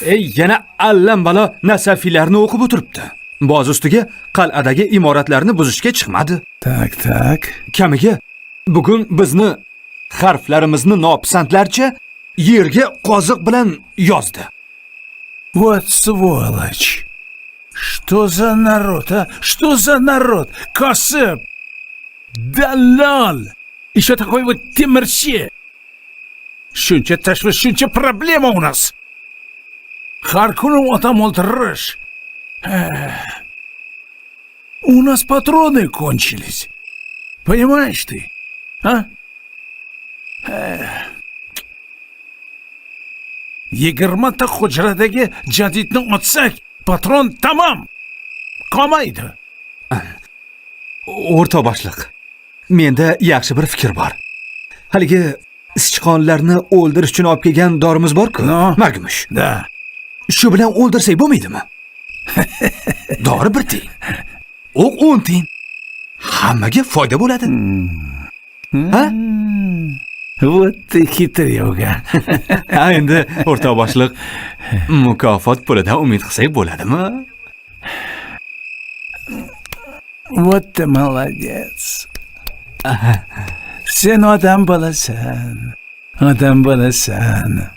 Ey, yana allambalo nasafiylarni o'qib o'tiribdi. Boz ustiga qal'adagi imoratlarni buzishga chiqmadi. Так, так. Kamiga bugun bizni harflarimizni nopisandlarcha yerga qoziq bilan yozdi. Вот сволочь! Что за народ, а? Что за народ? Kosib! Dallol! Еще такой вот temirchi! Shuncha tashvish, shuncha проблема у нас! Har kuni odam o'ldirish. Эх. У нас патроны кончились. Понимаешь ты? А? Эх. 20 ta hujradagi jadidni otsak, patron tamom. Qolmaydi. O'rtoq boshliq, menda yaxshi bir fikr bor. Haligi sichqonlarni o'ldirish uchun olib kelgan dorimiz bor-ku. Но. Margumush. Да. Shu bilan o'ldirsak bo'lmaydimi? Dori 1 tiyin. O'q 10 tiyin. Hammaga foyda bo'ladi. Ha? Вот ты хитрюга. Ha, endi, o'rtoq boshliq, mukofot pulidan umid qilsak bo'ladimi? Вот ты молодец. Sen odam bo'lasan. Odam bo'lasan.